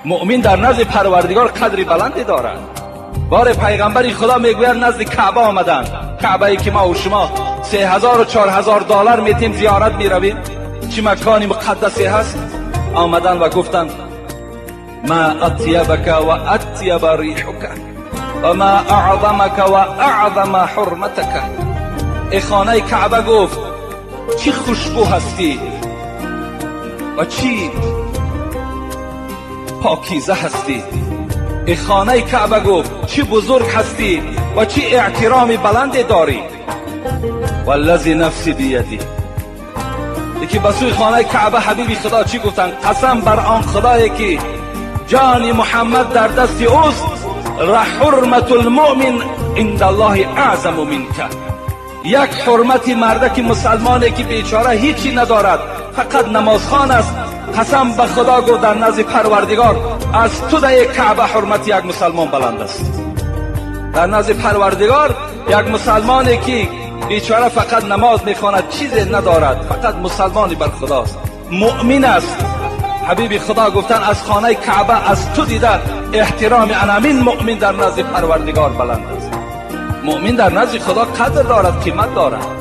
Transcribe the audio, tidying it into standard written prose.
Муъмин дар назди Парвардигор қадри баланде дорад. Боре пайғамбари Худо мегӯяд, назди Каъба омаданд, Каъбае ки ма у шумо 3000-4000 доллар метем, зиёрат меравем, чӣ макони муқаддасе ҳаст. Омаданд ва гуфтанд: ма атябака ва атяба рихука ва ма аъзамака ва аъзама ҳурматака. Э хонаи Каъба, гуфт, чӣ хушбӯ ҳастӣ ва чӣ покиза ҳастӣ. Э хонаи Каъба, гуфт, чӣ бузург ҳастӣ ва чӣ эҳтироми баланде дорӣ. Валлази нафси бияди. Яке ба сӯи хонаи Каъба ҳабиби Худо чӣ гуфтанд? Қасам бар он Худое ки ҷони Муҳаммад дар дасти ӯст, лаҳурмату лмуъмин индаллоҳи аъзаму минка. Як ҳурмати мардаки мусалмоне ки бечора ҳичи надорад, фақат намозхон аст, қасам ба Худо, гуфт, дар назди Парвардигор аз ту даи Каъба ҳурмати як мусалмон баланд аст. Дар назди Парвардигор як мусалмоне ки бечора фақат намоз мехонад, чизе надорад, фақат мусалмони бар Худост, муъмин аст, ҳабиби Худо гуфтанд, аз хонаи Каъба аз ту дида эҳтироми анамин муъмин дар назди Парвардигор баланд аст. Муъмин дар назди Худо қадр дорад, қимат дорад.